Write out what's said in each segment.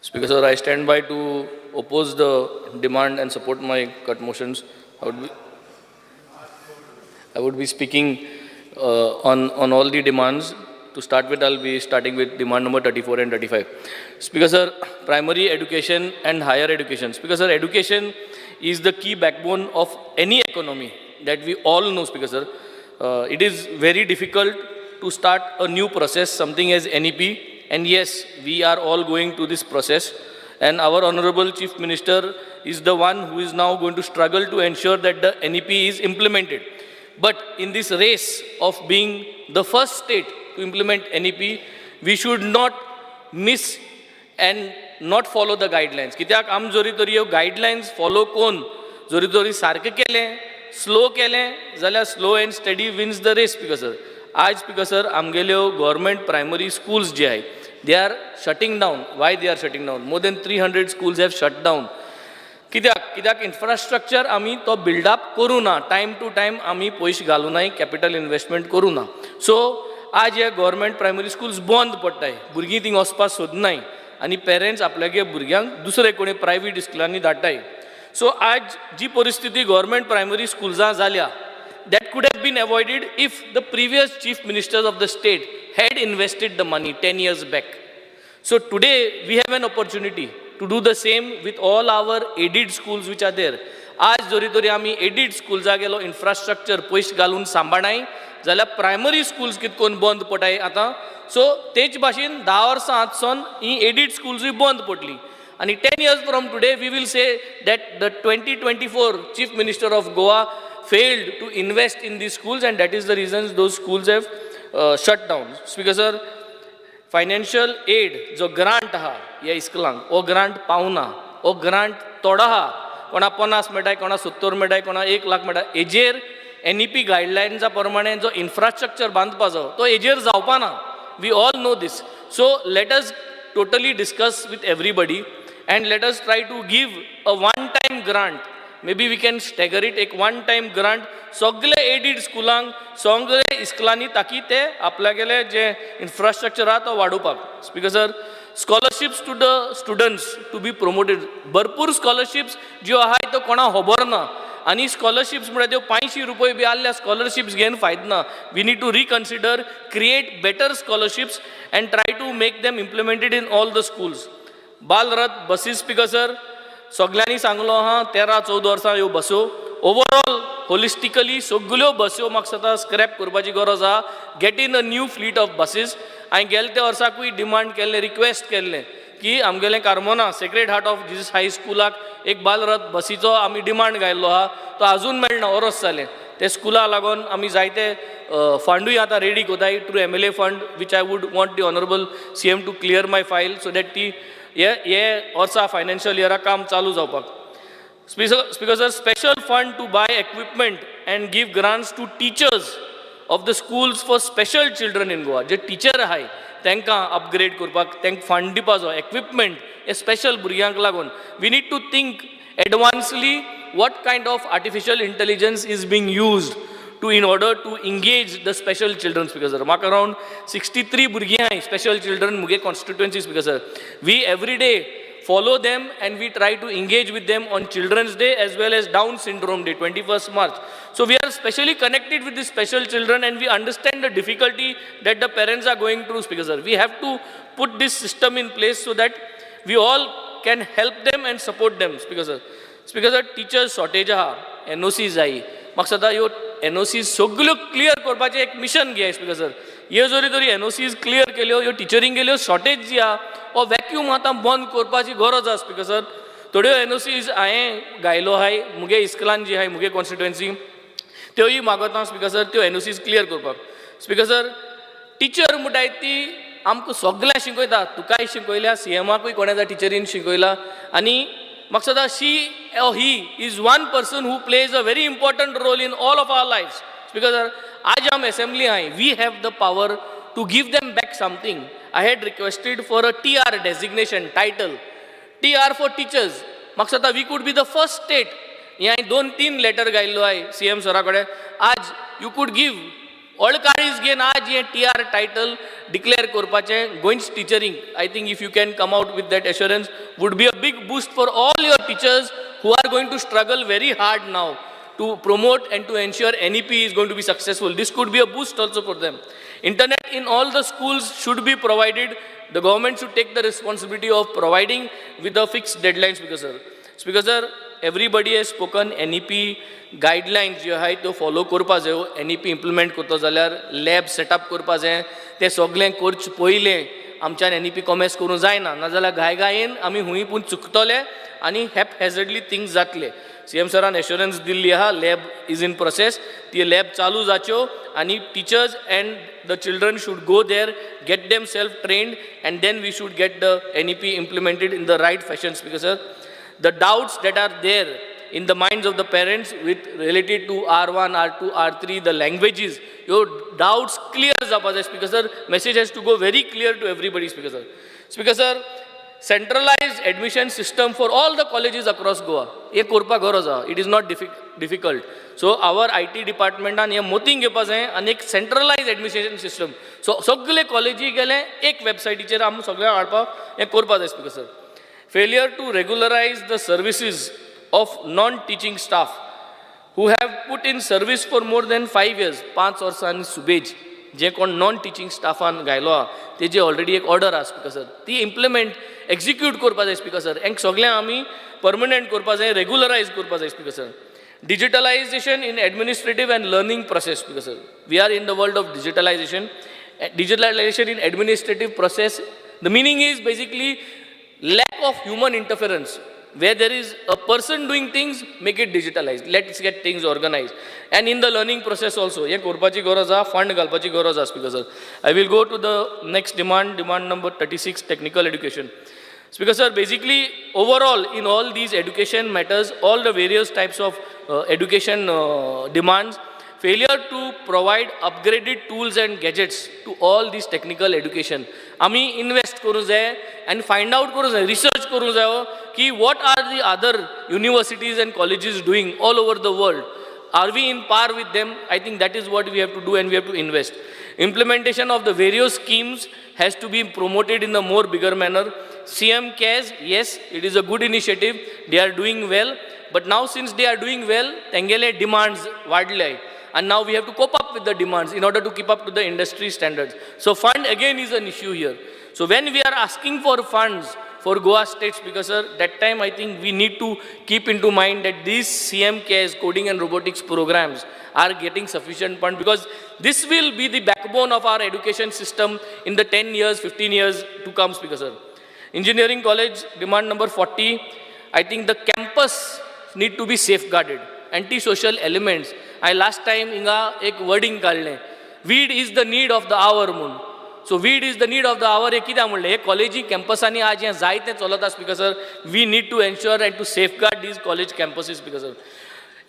Speaker sir, I stand by to oppose the demand and support my cut motions. I would be speaking on all the demands. To start with, I'll be starting with demand number 34 and 35. Speaker sir, primary education and higher education. Speaker sir, education is the key backbone of any economy that we all know, Speaker sir. It is very difficult to start a new process, something as NEP, and yes, we are all going to this process. And our Honorable Chief Minister is the one who is now going to struggle to ensure that the NEP is implemented. But in this race of being the first state to implement NEP, we should not miss and not follow the guidelines. कित्याक आम जरी तरी ह्यो guidelines follow करून जरी तरी सारकें केलें, स्लो केलें जाल्यार slow and steady wins the race, Speaker sir. आज, स्पीकर सर, आमगेल्यो गव्हर्मेंट प्रायमरी स्कूल्स जे आहाय, they are shutting down. Why they are shutting down? More than 300 schools have shut down. कित्याक? कित्याक इन्फ्रास्ट्रक्चर आमी तो बिल्डअप करूं ना, टायम टू टायम आमी पयशे घालूं नाय, कॅपिटल इन्वेस्टमेंट करूं ना. सो आज हे गव्हर्मेंट प्रायमरी स्कूल्स बंद पडटाय, भुरगीं थिंग वचपाक सोदनाय आनी पेरंट्स आपल्यागे भुरग्यांक दुसरे कोणी प्रायवेट इस्कुलांनी धाडटाय. सो आज जी परिस्थिती गव्हर्मेंट प्रायमरी स्कुल्सां जाल्या, that could have been avoided if the previous chief ministers of the state had invested the money 10 years back. So today we have an opportunity to do the same with all our aided schools which are there. आज जरी तरी आमी aided स्कुल्सा गेलो infrastructure पयशे घालून सांबाळनाय जाल्यार primary schools कितें करून बंद पडटाय आतां. सो तेच भाशेन 10 वर्सां आतसून ही एडीड स्कुल्सूय बंद पडली आनी 10 years from today we will say that the 2024 Chief Minister of Goa failed to invest in these schools, and that is the reasons those schools have shut down. Speaker sir, Financial aid जो grant आहा ह्या इस्कुलांक, हो grant पावना. हो grant थोडो आहा. कोणा 50 मेळटाय, कोणा 70 मेळटाय, कोणा 1 लाख मेळटा. हेजेर एनईपी गायडलायन्सा प्रमाणे जो इन्फ्रास्ट्रक्चर बांदपाचो तो हेजेर जावपा ना. We all know this. So let us totally discuss with everybody and let us try to give a one time grant. Maybe we can stagger it. एक वन टायम ग्रांट सगळे aided स्कुलांक, सगळे इस्कुलांनी, ताकी ते आपल्यागेले जे infrastructure आहा तो वाडोवपाक. Speaker sir, scholarships to the students to be promoted. भरपूर scholarships ज्यो आहाय त्यो कोणाक खबर ना आनी स्कॉलरशिप्स म्हळ्यार त्यो 500 रुपये बी आहल्या स्कॉलरशिप्स घेवन फायदो ना. We need to reconsider, create better scholarships and try to make them implemented in all the schools. Balrath buses, speaker sir, सगल्यांनी सांगलो आहा, 13-14 वर्सां ह्यो बसो. ओवरऑल होलिस्टिकली सगल्यो बस्यो म्हाका दिसता स्क्रॅप करपाची गरज आहा. Get in a new fleet of buses. हांवें गेले त्या वर्साकूय डिमांड केल्लें, रिक्वेस्ट केल्लें की आमगेलें Carmona sacred heart of Jesus high स्कुलाक एक बालरथ बसीचो आमी डिमांड घायल्लो आहा. तो आजून मेळना. वरोस जालें. ते स्कुला लागून आमी जायते फंडूय आतां रेडी कोताय through MLA fund, which I would want the Honourable CM to clear my file so that ती हे हे वर्सा फायनान्शियल इयराक काम चालू जावपाक. Speaker sir, special fund to buy equipment and give grants to teachers of the schools for special children in Goa. J teacher आहाय तांकां upgrade करपाक तांकां फंड दिवपाचो, एक्विपमेंट हे स्पेशल भुरग्यांक लागून. We need to think advancedly what kind of artificial intelligence is being used to in order to engage the special children. Speaker sir, म्हाका around 63 भुरगीं आहाय स्पेशल चिल्ड्रन मुगे constituency. Speaker sir, we every day follow them and we try to engage with them on Children's Day as well as Down Syndrome Day, 21st March. So we are specially connected with the special children and we understand the difficulty that the parents are going through, Speaker sir. We have to put this system in place so that we all can help them and support them, Speaker sir. Speaker sir, teachers shortage आहा, NOC जाय. म्हाका सदां ह्यो NOC सगल्यो clear करपाचें एक mission घेय. Speaker sir, ह्यो जरी तरी एनओसीज क्लियर केल्यो, ह्यो टिचरींगेल्यो शॉर्टेज जी आहा, हो वॅक्यूम आतां बंद करपाची गरज आहा. स्पीकर सर, थोड्यो एनओसीज हांवें घायलो आहाय मुगे इस्कुलान जी आहाय मुगे कॉन्स्टिट्युएन्सी, त्योय मागता स्पीकर सर, त्यो एनओसीज क्लियर करपाक. स्पीकर सर, टिचर म्हणटाय ती आमकां सगळ्यांक शिकयता. तुकाय शिकयल्या, सीएमाकूय कोणाच्या टिचरीन शिकयला आनी म्हाका सदां she or he is one person who plays a very important role in all of our life. Speaker sir, आज आम एसेंब्ली आहाय, we have the power to give them back something. I had requested for a TR designation title, TR for teachers. म्हाका दिसता we could be the first state. हें हांवें दोन तीन letter घायल्लो आहाय सी एम सरा कडेन. आज you could give ऑळकाळीज घेवन आज हें टी आर टायटल डिक्लेअर करपाचें गोंयच टिचरींक, I think if you can come out with that assurance would be a big boost for all your teachers who are going to struggle very hard now to promote and to ensure NEP is going to be successful. This could be a boost also for them. Internet in all the schools should be provided. The government should take the responsibility of providing with the fixed deadlines, Speaker sir. Speaker sir, everybody has spoken. NEP guidelines ज्यो आहाय त्यो follow करपा जायो. NEP implement करतो जाल्यार lab setup करपा जाय. तें सगळें करचें पयलें आमच्यान एनईपी कॉमेस करूंक जायना, नाजाल्यार घायघायेन आमी हुंय पूण चुकतले आनी हॅपहॅझर्डली थिंग्स जातले. सीएम सरान एश्योरन्स दिल्ली आहा, लॅब is in process. ती लॅब चालू जाच्यो आनी teachers and the children should go there, get them self trained, and then we should get the NEP implemented in the right fashion. Speaker sir, the doubts that are there in the minds of the parents with related to R1, R2, R3, the languages, your doubts clear जावपा जाय. Speaker sir, message has to go very clear to everybody, Speaker sir. Speaker sir, centralized admission system for all the colleges across Goa. हे करपाक गरज आहा. It is not difficult. So our IT डिपार्टमेंटान हें मोतीन घेवपा जाय आनी एक सेंट्रलायज एडमिशन सिस्टम, सो सगळे कॉलेजी गेले एक वेबसायटीचेर आमी सगळ्यांक हाडपाक हें करपा जाय. Speaker sir, failure to regularize the services of non-teaching staff who have put in service for more than 5 years. 5 वर्सांनी सुबेज जे कोण नॉन टिचींग स्टाफान घायलो आहा तेजी ऑलरेडी एक ऑर्डर आहा, स्पिकर सर. ती इम्प्लिमेंट एक्झिक्यूट करपा जाय. स्पिकर सर, हेंक सगळें आमी परमनंट करपा जाय, रेगुलरायज करपा जाय. Speaker sir, digitalization in administrative and learning process. Speaker sir, we are in the world of digitalization. Digitalization in administrative process, the meaning is basically lack of human interference. Where there is a person doing things, make it digitalized. Let's get things organized. And in the learning process also, हें करपाची गरज आहा, fund घालपाची गरज आहा. Speaker sir, I will go to the next demand, demand number 36, technical education. Speaker sir, basically, overall, in all these education matters, all the various types of education demands, failure to provide upgraded tools and gadgets to all these technical education. आमी invest करूं जाय आनी find out करूं जाय, research करूं जायो की what are the other universities and colleges doing all over the world. Are we in par with them? I think that is what we have to do, and we have to invest. Implementation of the various schemes has to be promoted in a more bigger manner. CM CARES, yes, it is a good initiative. They are doing well. But now since they are doing well, तेंगेले demands वाडले. And now we have to cope up with the demands in order to keep up to the industry standards. So fund again is an issue here. So when we are asking for funds for Goa State, Speaker sir, that time I think we need to keep into mind that these CM CARES coding and robotics programs are getting sufficient fund, because this will be the backbone of our education system in the 10 years, 15 years to come, Speaker sir. Engineering college, demand number 40, I think the campus need to be safeguarded. Antisocial elements, I last time हिंगा एक wording काडलें, weed is the need of the hour म्हूण. So weed is the need of the hour हे कित्याक म्हणलें? हे कॉलेजी कॅम्पसांनी आज हें जायतें चलता. Speaker sir, we need to ensure and to safeguard these college campuses, Speaker sir.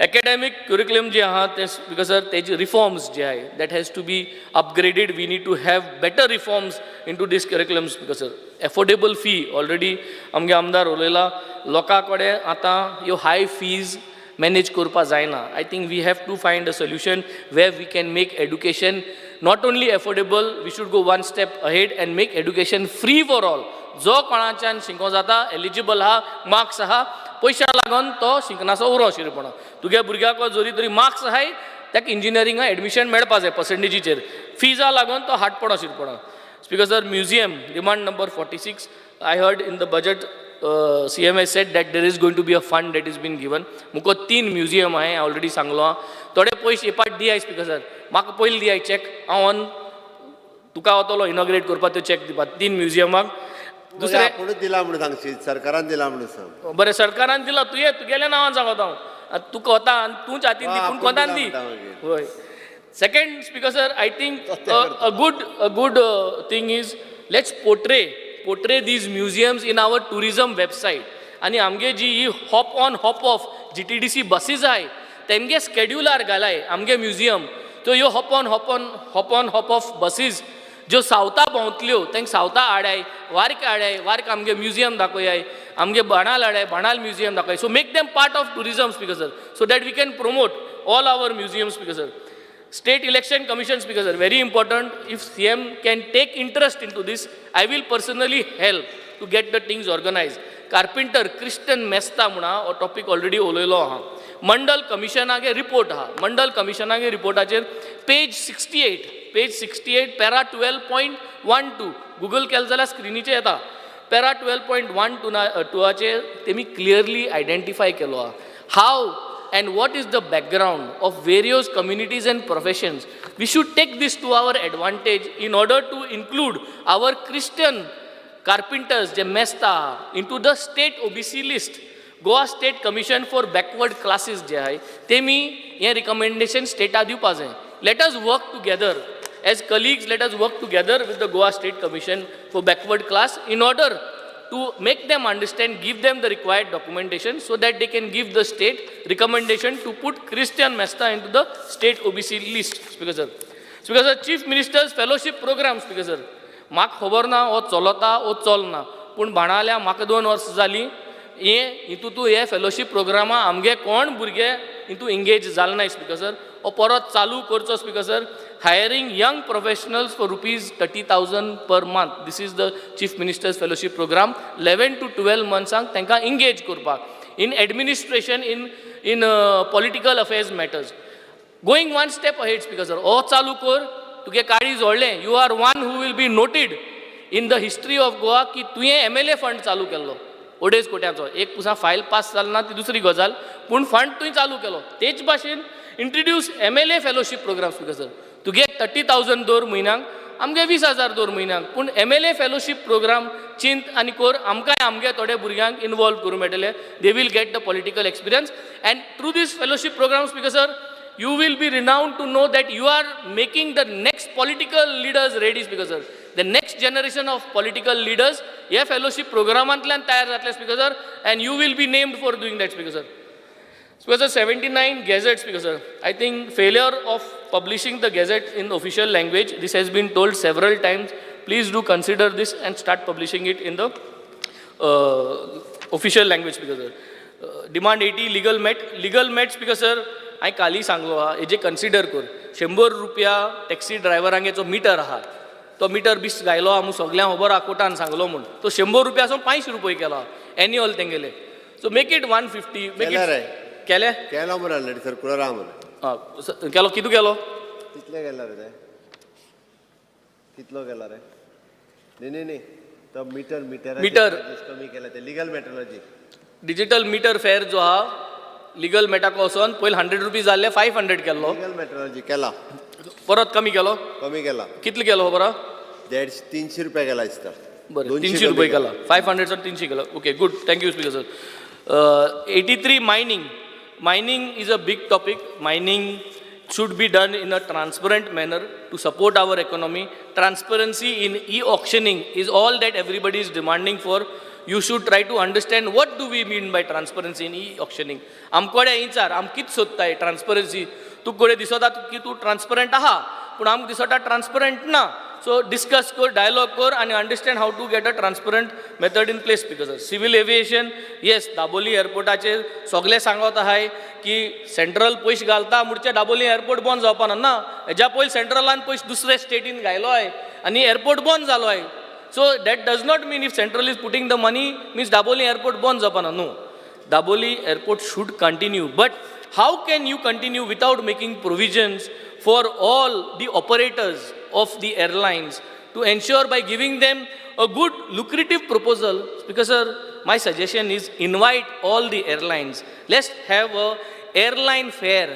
Academic curriculum जे आहा ते, स्पीकर सर, तेजे रिफॉर्म्स जे आहे, that has to be upgraded. We need to have better reforms into this curriculum, Speaker sir. Affordable fee, already आमगे आमदार उलयला, लोकां कडेन आतां ह्यो हाय फीज मॅनेज करपा जायना. I think we have to find a solution where we can make education not only affordable, we should go one step ahead and make education free for all. जो कोणाच्यान शिकों जाता, एलिजिबल आहा, marks आहा, पयशा लागून तो शिकनासो उरो शिरपणा. तुगे भुरग्याक जरी तरी मार्क्स आहाय, ताका इंजिनियरिंगा एडमिशन मेळपा जाय पर्संटेजीचेर, फिजा लागून तो हाट पडो शिरपणा. Speaker sir, museum, demand number 46. I heard in the budget CM has said that there is going to be a fund that is been given. मुको तीन म्युजियम हांवें ऑलरेडी सांगलो आहा. थोडे पयशे एपाट दियाय. स्पीकर सर, म्हाका पयलीं दियाय चॅक, हांव ऑन तुका वतलो इनॉग्रेट करपाक त्यो चॅक दिवपाक तीन म्युजियमाक. दुसरें आपुणूच दिला म्हणून सांगशीत, सरकारान दिला म्हणून सांग. बरें, सरकारान दिला, तुवें तुगेल्या नांवान सांगता हांव. आतां तुका वता आनी तूंच हातीन दी, पूण आपूण कोतान दिला दी. म्हणटा मागीर. हय. Second, Speaker sir, I think a good thing is let's portray these museums in our tourism website. आनी आमगे जी ही hop on hop off GTDC buses आहाय, तेमगे स्केड्युलार घालाय आमगे म्युजियम. त्यो ह्यो hop on hop off buses ज्यो सावथा भोंवतल्यो, तांकां सावथा हाडाय, वार्क हाडाय, वार्क आमगे म्युजियम दाखयाय, आमगे बाणाल हाडाय, बाणाल म्युजियम दाखय. So make them part of tourism, Speaker sir, so that we can promote all our museum, Speaker sir. State Election Commission, Speaker sir, very important. If CM can take interest into this, I will personally help to get the things organized. Carpenter Christian मेस्ता म्हणा हो topic already उलयलो आहा. मंडल कमिशनागे report आहा. मंडल कमिशनागे रिपोर्टाचेर page 68, page 68, para 12.12, Google केलें जाल्यार स्क्रिनीचेर येता. Para 12.12 ना टुवाचेर तेमी क्लियरली आयडेंटिफाय केलो आहा how and what is the background of various communities and professions. We should take this to our advantage in order to include our Christian carpenters, J Mesta, into the state OBC list. Goa State Commission for Backward Classes जे आहाय तेमी हें recommendation strata दिवपा जाय. Let us work together as colleagues. Let us work together with the Goa State Commission for Backward Class in order to make them understand, give them the required documentation so that they can give the state recommendation to put Christian Mesta into the state OBC list. Speaker sir. Speaker sir, Chief Minister's Fellowship Program, Speaker sir. म्हाका खबर ना हो चलता वो चलना, पूण बाणाल्या म्हाका 2 वर्सां जालीं हे हितू तूं हे फेलोशीप प्रोग्रामा आमगे कोण भुरगे हितू एंगेज जाले नाय. स्पीकर सर, हो परत चालू करचो. Speaker sir, hiring young professionals for ₹30,000 per month. This is the Chief Minister's Fellowship Program. 11 to 12 मंथ्सांक तांकां एंगेज करपाक in administration, in political affairs matters. Going one step ahead, Speaker sir, हो चालू कर. तुगे काळीज जोडलें, you are one who will be noted in the history of Goa की तुवें एमएलए फंड चालू केल्लो अडेज कोट्यांचो. एक पुसा फायल पास जाल ना ती दुसरी गजाल, पूण फंड तुवें चालू केलो. तेच भाशेन introduce MLA fellowship program. Speaker sir, तुगे 30,000 दवर म्हयन्याक, आमगे 20,000 दवर म्हयन्याक, पूण एमएलए फेलोशीप प्रोग्राम चिंत आनी कर. आमकांय आमगे थोडे भुरग्यांक इनवॉल्व करूंक मेळटले. They will get the political experience, and through this fellowship program, Speaker sir, you will be renowned to know that you are making the next political leaders ready. Speaker sir, the next generation of political leaders ह्या fellowship प्रोग्रामांतल्यान तयार जातले, Speaker sir, and you will be named for doing that. Speaker sir. Speaker sir, 79 gazette. Speaker sir, I think failure of publishing the gazette in official language, this has been told several times. Please do consider this and start publishing it in the official language. Speaker sir. Demand 80, legal met. Legal met, Speaker sir, हांवें काली सांगलो आहा, हेजे consider कर. 100 रुपया taxi ड्रायव्हरांगेचो metre आहा, तो metre बीस घायलो आहा म्हूण सगल्यांक खबर आहा, कोर्टान सांगलो म्हूण. तो 100 रुपया आसून 500 रुपये केलो एन्युअल तेंगेले. So make it 150, make केला रे. It केले. केलो मरे ऑलरेडी, सर्कुलर आहा मरे. आं, केलो. कितू केलो? कितले केला रे ते? कितलो केला रे? न्ही न्ही न्ही, तो मिटर मिटर. मिटर. कमी केला ते लिगल मेट्रोलॉजी. डिजिटल मिटर फेर जो आहा, लिगल मेटाक वचोन पयलीं 100 रुपीज जाल्ले, 500 केल्लो. लिगल मेट्रोलॉजी केला. परत कमी केलो. कमी केला. कितलो केलो खबर आहा? 150 300 रुपया केला दिसता. बरें. 200 300 कमी रुपये केला. केला, 500 300 केला. Okay, good, thank you, Speaker sir. 83, mining. Mining is a big topic. Mining should be done in a transparent manner to support our economy. Transparency in e-auctioning is all that everybody is demanding for. You should try to understand what do we mean by transparency in e-auctioning. आमकोडे विचार, आम कित सोदताय transparency. तूं कडेन दिसता की तूं transparent आहा, पूण आमकां दिसता ट्रान्सपरंट ना. सो डिस्कस कर, डायलॉग कर आनी understand how to get a transparent method in place. Because civil aviation, yes, Dabolim एअरपोर्टाचेर सगळे सांगत आहाय की सेंट्रल पयशे घालता म्हणचे दाबोली एअरपोर्ट बंद जावपा ना. हेज्या पयलीं सेंट्रलान पयशे दुसरे स्टेटीन घायलो आहाय आनी एअरपोर्ट बंद जालो आहाय. So that does not mean if central is putting the money means Dabolim airport बंद जावपा ना. No, Dabolim airport should continue. But how can you continue without making provisions for all the operators of the airlines to ensure by giving them a good lucrative proposal? Because sir, my suggestion is invite all the airlines. Let's have a airline fair.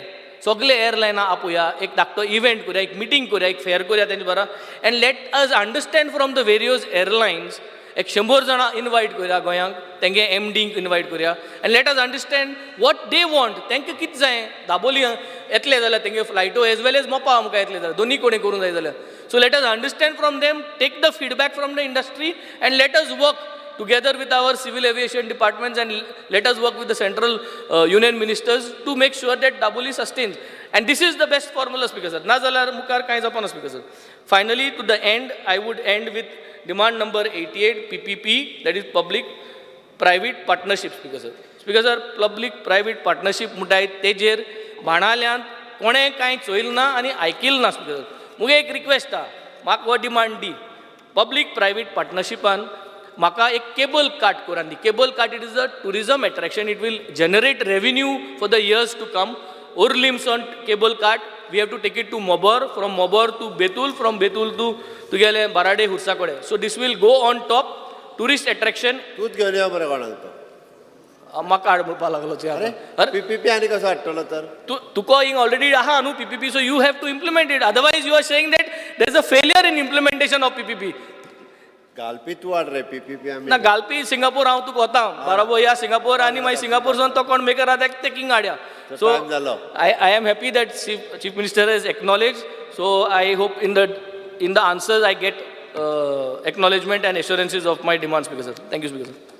सगळे एअरलायना आपोया, एक धाकटो event करूया, एक meeting करूया, एक fair करूया तेंचे बरोबर, and let us understand from the various airlines. एक 100 जाणां इनवायट करूया गोंयांक, तेंगे एमडींक इनवायट करूया and let us understand what they want. तांकां कितें जाय, दाबोली येतले जाल्यार तेंगे फ्लायटो एज वेल एज मोपा आमकां येतले जाल्यार दोनी कडेन करूंक जाय जाल्यार. So let us understand from them, take the feedback from the industry and let us work together with our civil aviation departments and let us work with the central union ministers to make sure that Dabolim sustains. And this is the best formula, Speaker sir. ना जाल्यार मुखार कांय जावपा ना, Speaker sir. Finally, to the end, I would end with demand number 88, PPP, that is public private partnership, Speaker sir. Speaker sir, public private partnership म्हणटाय तेजेर बाणाल्यांत कोणें कांय चोयल ना आनी आयकिल ना. स्पिकर सर, मुगे एक रिक्वेस्ट आहा, म्हाका हो डिमांड दी, पब्लीक प्रायवेट पार्टनरशिपान म्हाका एक केबल कार्ट करून दी. Cable cart, it is a tourism attraction. It will generate revenue for the years to come. ओर्लिम्स on cable cart, we have to take it to Mobor, from Mobor to Betul, from Betul to तुगेले बाराडे, हुर्सा कडेन. So this will go on top tourist attraction. तूच घेवन यो मरे कोणाक तो. म्हाका हाड म्हणपाक लागलो तुवें आतां. अरे. पीपीपी आनी कसो हाडटलो तर? तू तुका हिंग ऑलरेडी आहा न्हू PPP, so you have to implement it. Otherwise you are saying that there is a failure in implementation of PPP. घालपी तूं हाड रे पीपीपी आमी. ना, घालपी सिंगापूर हांव तुका वता बरोबर या सिंगापूर आनी मागीर सिंगापूरसून तो कोण मेकर आहा तेका ते किंग हाडया. So time जालो. I am happy that Chief Minister has acknowledged. So I hope in the answers I get acknowledgement and assurances of my demands, Speaker sir. Thank you, Speaker sir.